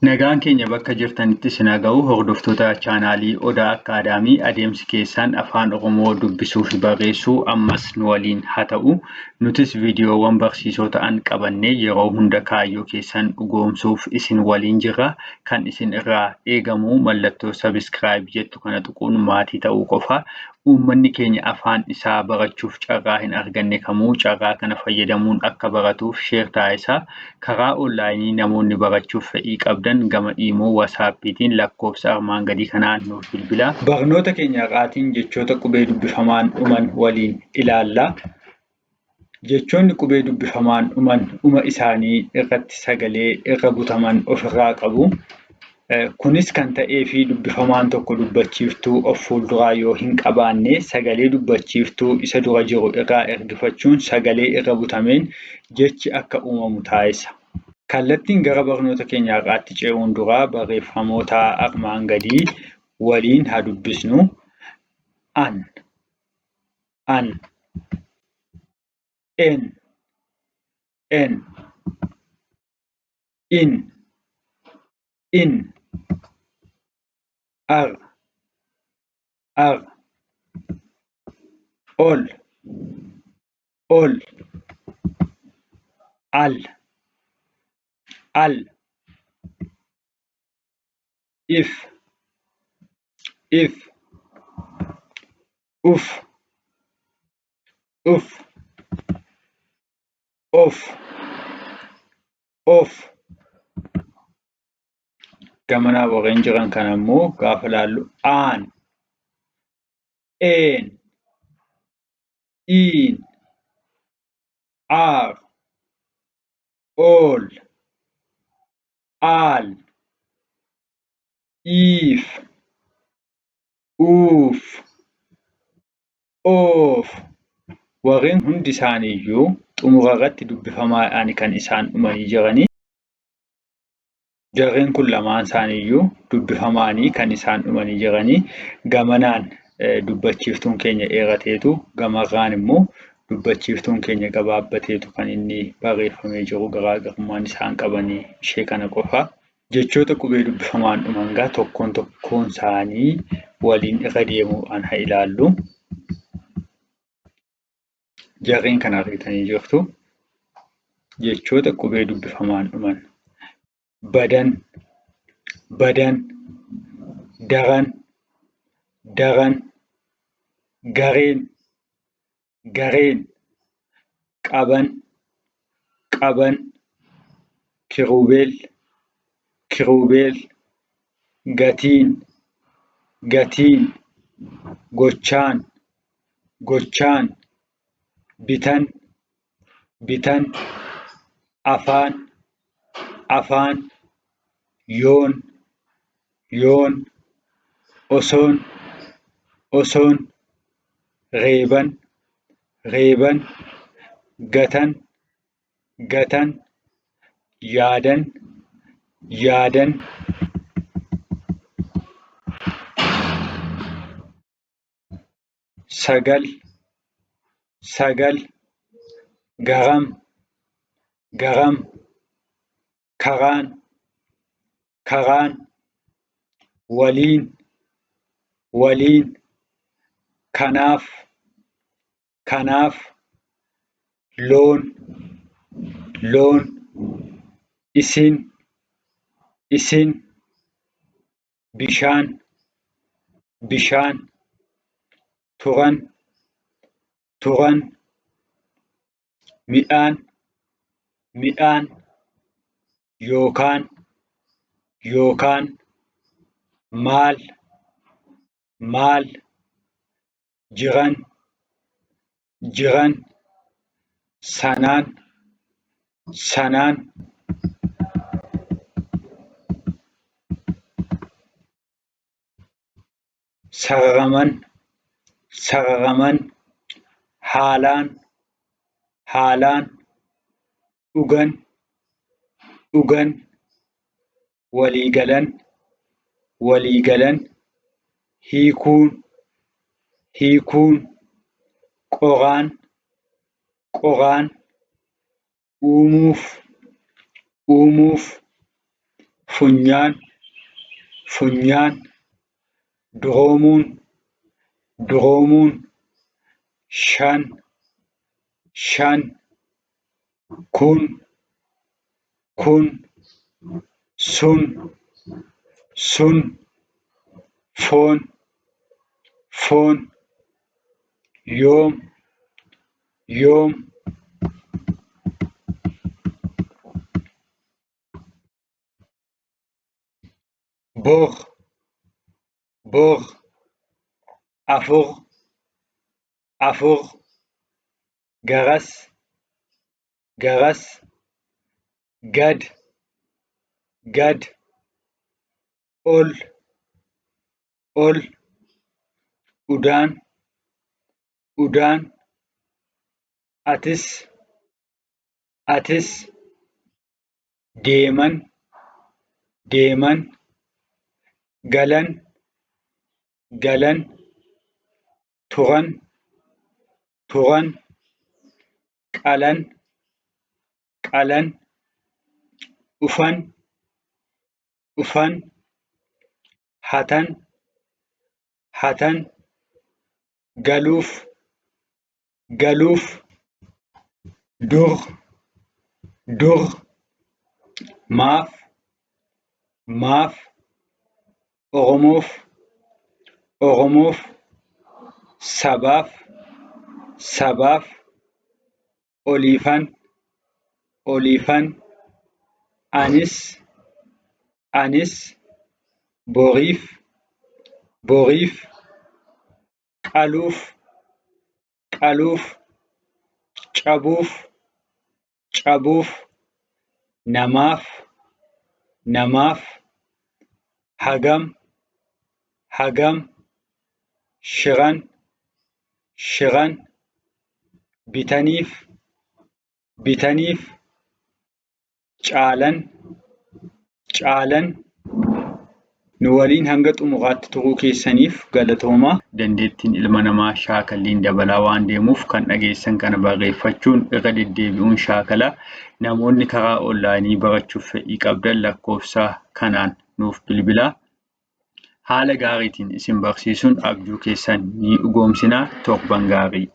Nagaan keenya bakka jirtanitti isin haa ga'u. Hordoftoota chaanaalii Odaa Akkaadaamii, adeemsi keessan Afaan Oromoo dubbisuu fi barreessuu ammas nu waliin haa ta'u. Nutis viidiyoowwan barsiisoo ta'an qabannee yeroo hunda kaayyoo keessan dhugoomsuuf isin waliin jirra. Kan isin irraa eegamu mallattoo subscribe jettu kana tuquun maatii ta'uu qofa. Uummanni keenya afaan isaa barachuuf carraa hin arganne kamuu carraa kana fayyadamuun akka baratuuf share taasisaa. Karaa onlaayinii namoonni barachuuf fedhii qabdan gama Iimoo, Wasaappiitiin lakkoofsa armaan gadii kanaan nuuf bilbilaa. Barnoota keenya har'aatiin jechoota qubee dubbifamaan dhuman waliin ilaalla. Jechoonni qubee dubbifamaan dhuman dhuma isaanii irratti sagalee irra butaman ofirraa qabu. Kunis kan ta'eefi dubbifamaan tokko dubbachiiftuu of fuulduraa yoo hin qabaanne sagalee dubbachiiftuu isa dura jiru irraa ergifachuun sagalee irra butameen jechi akka uumamu taasisa. Kallattiin gara barnoota keenya har'aatti ce'uun dura barreeffamoota armaan gadii waliin haa dubbisnu. An. An en en in in ar ar ol ol al al if if uf uf of of. Gamanaa warreen jiran kana immoo gaafa laallu aan, een, iin, aar, ool, aal, iif, uuf, oof. Warreen hundi isaaniiyyuu xumura irratti dubbifamaadhaan kan isaan dhumanii jirani. Jarreen kun lamaan isaaniiyyuu dubbifamaanii kan isaan dhumanii jirani. Gamanaan dubbachiiftuun keenya dheerateetu gamarraan immoo dubbachiiftuun keenya gabaabbateetu kan inni barreeffamee jiru garaagarummaan isaan qabanii ishee kana qofa. Jechoota qubee dubbifamaan dhuman gaa tokkoon tokkoon isaanii waliin irra deemuudhaan haa ilaallu. Jarreen kana argitanii jirtu. Jechoota qubee dubbifamaan dhuman. Badan, badan, daran, daran, gareen, gareen, qaban, qaban, kiruubeel, kiruubeel, gatiin, gatiin, gochaan, gochaan, bitan, bitan, afaan, afaan, yoon, yoon, osoon, osoon, reeban, reeban, gatan, gatan, yaadan, yaadan. 9, 9, garam, garam, karaan, karaan, waliin, waliin, kanaaf, kanaaf, loon, loon, isin, isin, bishaan, bishaan, turan, turan, midhaan, midhaan, yookaan, yookaan, maal, maal, jiran, jiran, sanaan, sanaan. Sararaman, sararaman, haalaan, haalaan, dhugan, dhugan, waliigalan, waliigalan, hiikuun, hiikuun, qoraan, qoraan, uumuuf, uumuuf, Funyaan, funyaan, duroomuun, duroomuun, shan, shan, kun, kun, sun, sun, foon, foon, yoom, yoom. Bor, bor, afur, afur, garas, garas, gad, gad, ol, ol, udaan, udaan, atis, atis, deeman, deeman, galan, galan, turan, turan, qalan, qalan, dhufan, dhufan, hatan, hatan, galuuf, galuuf, dur, dur, maaf, maaf, Oromoof, Oromoof, sabaaf, sabaaf, oliifan, oliifan, anis, anis, boriif, boriif, qaluuf, qaluuf, cabuuf, cabuuf, namaaf, namaaf, hagam, hagam, shiran, shiran, bitaniif, bitaniif, caalan, caalan. Nu waliin hanga xumuraatti turuu keessaniif galatoomaa. Dandeettiin ilma namaa shaakalliin dabalaa waan deemuuf kan dhageessan kana barreeffachuun irra deddeebi'uun shaakalaa. Namoonni karaa onlaayinii barachuuf fedhii qabdan lakkoofsa kanaan nuuf bilbilaa. Haala gaariitiin isin barsiisuun abjuu keessan ni dhugoomsina. Torban gaarii.